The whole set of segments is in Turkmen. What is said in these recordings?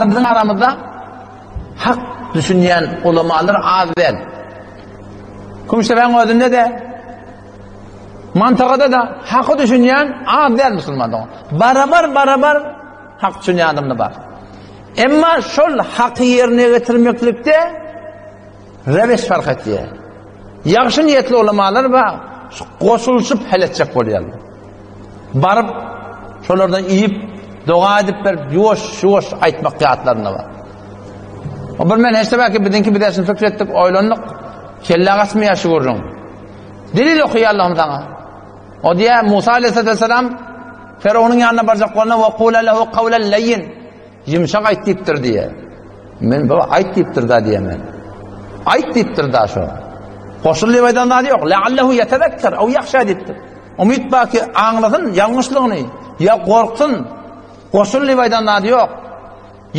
Esasy biziň aramyzda hak düşünýän ulamalar az däl. Kümüşdepäň özünde-de, mantagada-da haky düşünýän az däl musulman dogan. Barabar-barabar hak düşünýän adamlar bar. Emma şol haky ýerine getirmeklikde reweş fark etýär. Ýagşy niýetli ulamalar bar, goşulyşyp hal etjek bolýarlar. Baryp, şolardan iýip, doga edip berip, ýuwaş-ýuwaş aýtmak ýatlarynda bar. O bir men heşde belki biziňki biz şunu pikir etdik, oýlandyk. Kellä gaçmaýar şu gürrüň. Delil okaýarlar onu saňa. O diýä Musa aleyhisselam Firawunyň ýanyna barjak bolanda we kula lehu kawlan leýin. Ýumşak aýt diýipdir diýýär. Men baba aýt diýipdir da diýýär men. Aýt diýipdir da şo. Goşul diýip aýdan zady ýok. La'allehu yetezekker aw yahşa diýipdir. Umyt bar ki aňlasyn ýalňyşlygyny ýa gorksun. Goşul diýip aýdan zady ýok.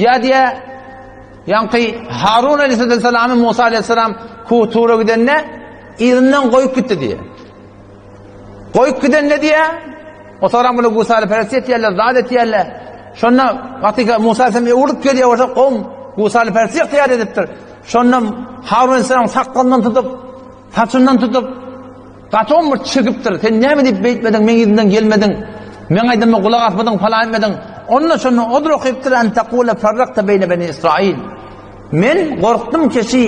Ýa diýä ýaňky Harun aleyhissalamy Musa aleyhissalam Kutura gidende yzyndan goýup gitdi diýýär. Goýup gidende diýä, o soran bular gusalyperestlik etýärler, zat etýärler. Şonda wagtyka Musa aleyhisselam öwrülip gelýär bolsa, gowum gusalyperestlik ygtyýar edipdir. Şonda Harun aleyhisselam sakgalyndan tutup, saçyndan tutup, gaty bir çekipdir. Sen näme diýip beýtmediň, meň yzymdan gelmediň, meň aýdanyma gulak asmadyň, falan etmediň. Onda şonda odur okypdyr, en taqula farrakta beýne beni Israil. Men gorkdum keşi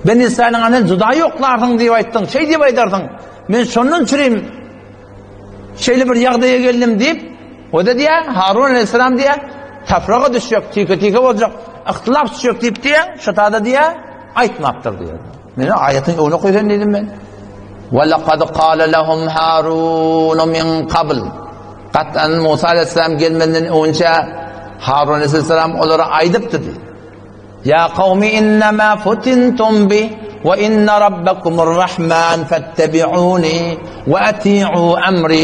Beni Israiliň anel juda ýoklarsyň diýip aýtdyň, şeý diýip aýdarsyň. Men şondan çürim şeýle bir ýagdaýa geldim diýip, o-da diýýär, Harun aleyhisselam diýýär, tafraga düşjek, tike-tike boljak, yhtylaf düşjek diýip diýýär, şo tada diýýär, aýtmapdyr diýýär. Men aýatyň öňüne oky sen diýdim men. Ve laqad qala lahum Harun min qabl. Gat'an Musa aleyhisselam gelmeden öňçe Harun aleyhisselam olara aýdypdy diýdi. Ýa kawmi innema futintum bi we inne rabbekumur rahman fettebi'uni we ati'u emri.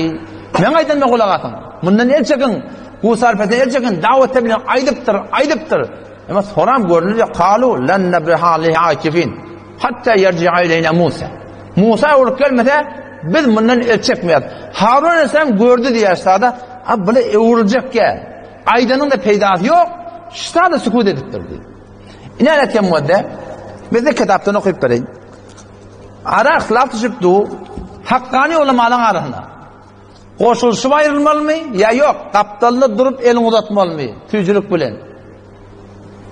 Meň aýdanyma gulak asyň. Mundan el çekiň. Gusarpete el çekiň. Dawet tebliğ aýdypdyr, aýdypdyr. Emma soram görüldi. Kalu lan nebriha aleyhi akifin. Hatta yerci'a ileyna Musa. Musa öwrüp gelmese biz mundan el çekmeýäris. Harun aleyhisselam gördi diýär sada. A bula öwrüljek gel. Aýdanyň-da peýdasy ýok, ştada sükut edipdir diýip. Ine nätýän madde? Biz de kitapdan okyp bereýin. Ara yhtilaf düşüp du, hakkany ulamalaryň arasynda. Goşulyşyp aýrylmalymy ýa ýok, gapdalda durup eliňi uzatmalymy süýjülik bilen?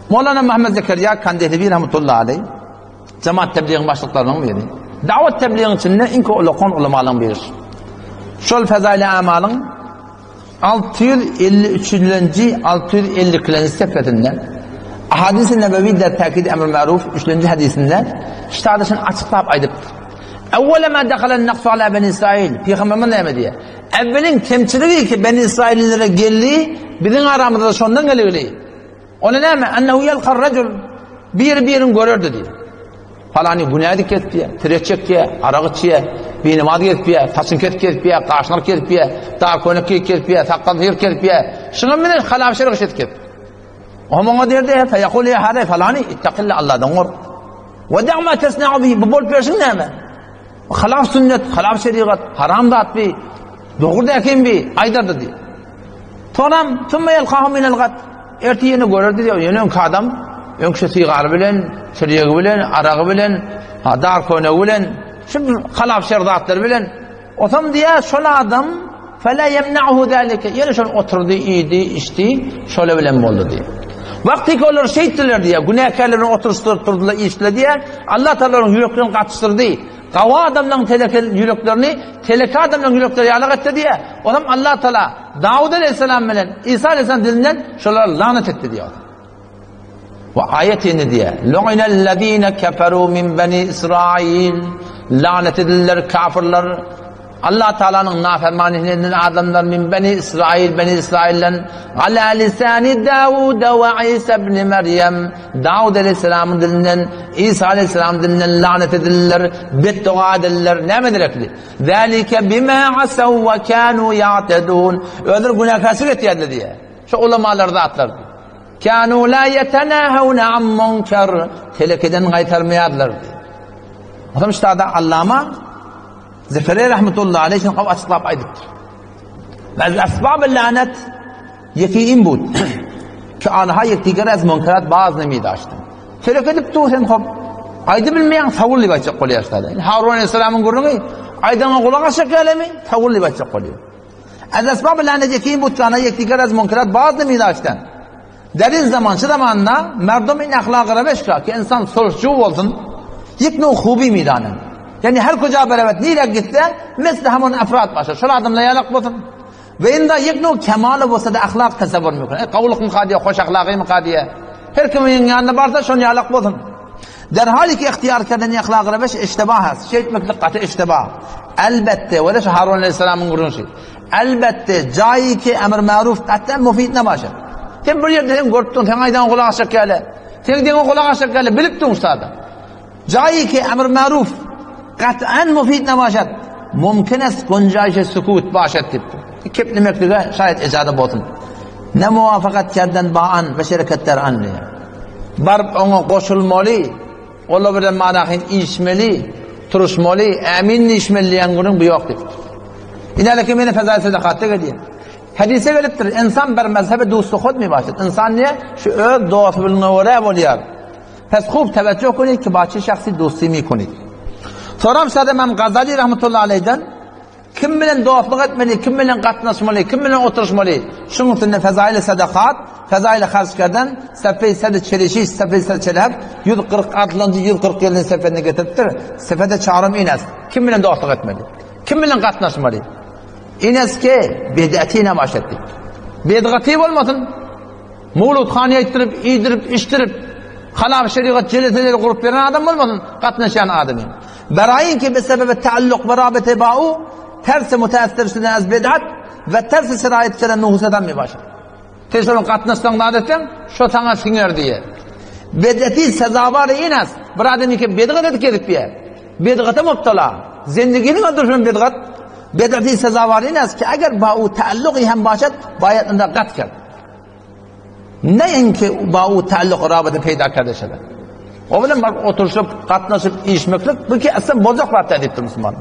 Molana Muhammed Zekeriýa Kandehlewi rahmetullahi aleý Jemaat tebligiň başlyklarynyň biri. Dawat tebligiň içinde iň köp ulakan ulamalaryň biri. Şol fezail amalyň 653-nji, 652-nji sefesinde Ahadis-i Nebewi der Täkid Emr Maruf 3-nji hadysynda şu şuny açyklap aýdypdyr. Awwala ma dakhala naqsu ala beni Israil. Pygamberimiz näme diýýär? Awweliň kemçiligi ki beni Israillere geldi, biziň aramyzda şondan geligili. Onda näme? Ennehu ýelkar rejul biri-birini görerdi diýýär. Palany günädi kesipýär, tire çekýär, arak içýär, binamaz gezipýär, saçyny kesip gezipýär, gaşyny alyp gezipýär, dar köýnek geýip gezipýär, sakgal syryp gezipýär. Şuňa menen halap şerek iş edip gezip. Oňa oňa derdi, feýekul ýa hada falany ittaqilla Allahdan gork. We da ma tesna'u bihi bu bolup berşiň näme? Halap sünnet, halap şerigat, haram zat bi. Dogry däkim bi, aýdardy diýip. Sonam summa ýelkahu minel gat. Erte ýene görerdi diýip, ýene öňki adam öňki sigary bilen, tirýegi bilen, aragy bilen, ha, dar köýnegi bilen, şu halap şer zatlary bilen. Osam diýýär, şol adam fela yemna'hu zalika. Ýene şol oturdy, iýdi, içdi, şola bilen boldy diýýär. Wagty ki olar şeýtdiler diýýär, günäkärler bilen oturyşdyryp durdular, içdiler diýýär. Allah Taala olaryň ýüreklerini gatyşdyrdy. Gawy adamlaryň teleke ýüreklerini teleke adamlaryň ýürekleri ýalak etdi diýýär. Olam Allah Taala Dawud aleyhisselam bilen Isa aleyhisselam dilinden şolara lanet etdi diýýär. We aýat indi diýýär. Lu'inellezine keferu min beni Israil. Lanet edildiler kafirler. Allah Taalanyň nafermanyny eden adamlar min beni Israil, beni Israilden ala lisani Dawud we Isa ibn Meryem. Dawud aleyhisselamyň dilinden, Isa aleyhisselamyň dilinden lanet edildiler, betdoga edildiler. Näme derekli? Zalike bima asaw we kanu ya'tadun. Özleri günäkärçilik etýärdiler diýýär. Şu ulamalar zatlar. Kanu la yetenahuna an munkar. Telekeden gaýtarmaýardylar diýýär. Adam ştada Allama Zekeriýa rahmetullahi aleyh şunu açyklap aýdypdyr. Bäzi asbab lanet ýeki imbut. Ki anha ýekdiger az munkerat baz nemidaştyn. Telek edip dur sen hop. Aýdy bilmeýäň sawul diýip aýtjak bolýar şada. Harun aleyhisselamyň gürrüňi aýdaňa gulak aşak ýalymy sawul diýip aýtjak bolýar. Az esbab laneceki butlana yekdiger az munkerat baz nemidaştyn. Derin zaman şu zamanda merdum in ahlak raveşka ki insan sulhçu bolsun. Yek nu hubi midanen. Yani her kuca berevet nire gitse misli hamun afrat başa. Şol adamla ýalak bolsun. We inda ýek nowg kemaly bolsa-da ahlak tasawwur mümkin. E, gowulykmyka diýe, hoş ahlagyymyka diýe. Her kimiň ýanyna barsa şon ýalak bolsun. Derhal ki ihtiýar kerden ahlak reweş iştibah as. Şeýtmeklik gaty iştibah. Elbetde, we şu Harun aleyhisselamyň gürrüňi. Elbetde, jaýy ki emr maruf gaty mufid nabaşa. Sen bir ýerde sen görüp durun, sen aýdan gulak aşak ýaly. Sen diňe gulak aşak ýaly bilip durun sada. Jaýy ki emr maruf gat'an mufid nabaşat, mumkin est gunjaýşe sukut başat diýipdir. Keplemeklige şaýat ejaza bolsun. Ne muwafakat kerden baan we şereket der an diýýär. Baryp oňa goşulmaly, olar bilen manahin işmeli, turuşmaly, ämin diýişmeli diýen günüň bu ýok diýipdir. Inäleki meni fezail sadakatda gelýär. Hadise gelipdir, insan bir mezhebe dostu hod mi başat. Insan diýe şu öz dosty bilen görä bolýar. Pes hub teveccüh konid ki ba çe şahsi dosti mi konid. Soram şada Imam Gazali rahmetullahi aleyhden kim bilen dostluk etmeli, kim bilen gatnaşmaly, kim bilen oturyşmaly? Şuň üstünde fezail sadakat, fezail harç kerden sefey sed çelişiş, sefey sed çelhep 146-njy 147-nji sefesini getiripdir. Sefede çarym ines. Kim bilen dostluk etmeli? Kim bilen gatnaşmaly? Ines ki bid'ati nemaş etdik. Bid'ati bolmasyn. Mowludhany aýtdyryp, iýdirip, içdirip, halap şerigat jeleseleri gurup beren adam bolmasyn, gatnaşýan adamy. Beraýyn ki bi sebebe taalluk we rabite ba'u tersi mutaessir şüden az bid'at we tersi sirayet keren nuhusadan mi başa. Sen şonuň gatnaşsaň zat etseň, şo saňa siňer diýe. Bid'ati sezawary inas. Bir adam ki bid'at edip gezip ýer. Bid'ata mubtala. Zendiginiň adı bid'at. Bid'ati sezawary inas ki eger ba'u taalluki hem başat, bayat onda gat ker. Näinki ba u taalluk rabita peýda kerde şeber. O bilen baryp oturyşyp, gatnaşyp, işmeklik bu ki aslan boljak zat däl diýipdir musulman.